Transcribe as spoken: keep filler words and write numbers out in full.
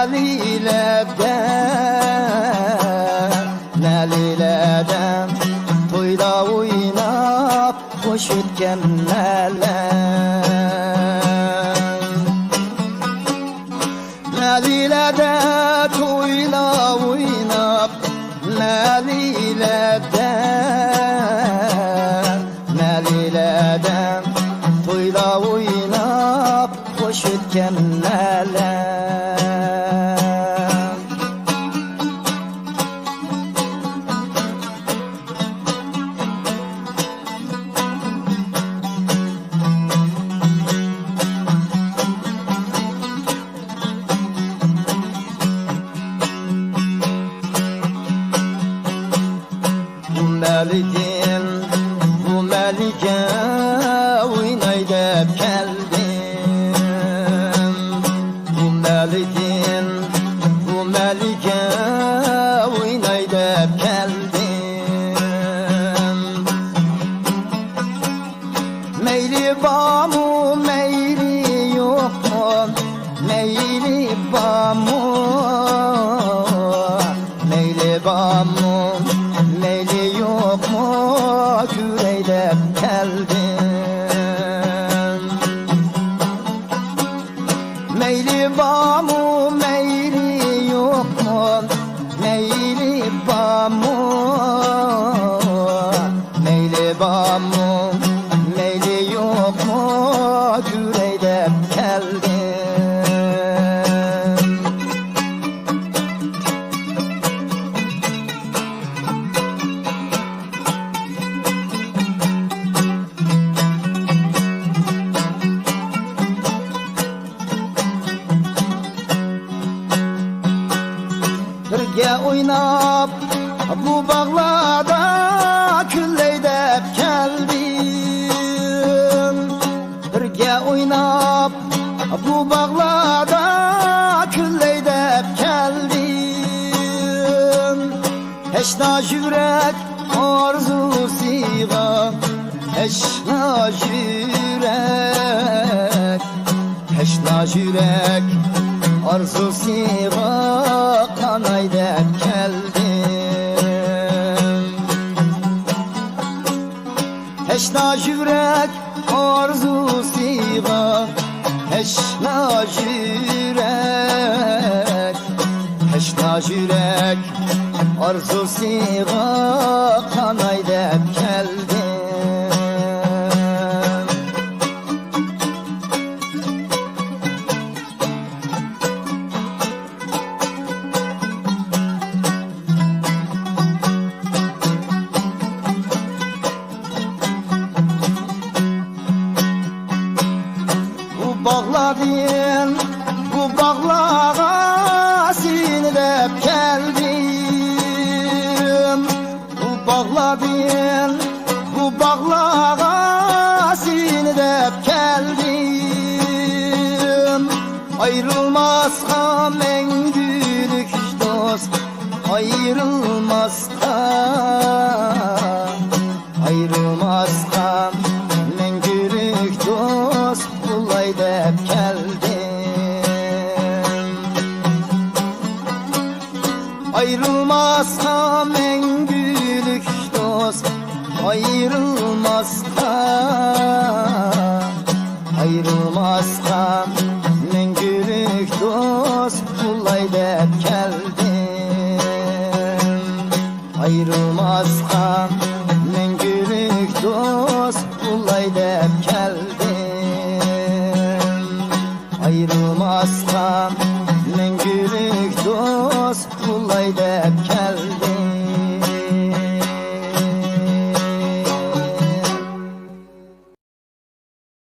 نەلىلەردە، نەلىلەردە تويلار ئويناپ، خۇش ئۆتكەن مەلەم. نەلىلەردە تويلار ئويناپ، نەلىلەردە، نەلىلەردە تويلار ئويناپ، خۇش ئۆتكەن مەلەم. بۇ مەلىكىم، بۇ مەلىكە ئويناي دەپ كەلدىم. بۇ مەلىكىم، بۇ مەلىكە ئويناي دەپ كەلدىم. مەيلى بارمۇ، مەيلى يوقمۇ، مەيلى بارمۇ، مەيلى بارمۇ، مەيلى يوقمۇ، كۆرەي دەپ كەلدىم. مەيلى بارمۇ، مەيلى يوقمۇ، مەيلى بارمۇ، مەيلى بارمۇ، مەيلى يوقمۇ، كۆرەي دەپ كەلدىم. بىرگە ئويناپ، بۇ باغلاردا كۈنلەي دەپ كەلدىم. بىرگە ئويناپ، بۇ باغلاردا كۈنلەي دەپ كەلدىم. تەشنا يۈرەك ئارزۇسىغا، تەشنا يۈرەك، تەشنا يۈرەك ئارزۇسىغا قاناي دەپ كەلدىم. تەشنا يۈرەك ئارزۇسىغا، تەشنا يۈرەك، تەشنا يۈرەك ئارزۇسىغا قاناي دەپ كەلدىم. بۇ باغلاردىن، بۇ باغلارغا سېنى دەپ كەلدىم. بۇ باغلاردىن، بۇ باغلارغا سېنى دەپ كەلدىم. ئايرىلماسقا مەڭگۈلۈك دوست، ئايرىلماسقا، ئايرىلماسقا مەڭگۈلۈك دوست بولاي دەپ كەلدىم. ئايرىلماسقا مەڭگۈلۈك دوست، ئايرىلماسقا، ئايرىلماسقا مەڭگۈلۈك دوست بولاي دەپ كەلدىم. ئايرىلماسقا مەڭگۈلۈك دوست بولاي دەپ كەلدىم. ئايرىلماسقا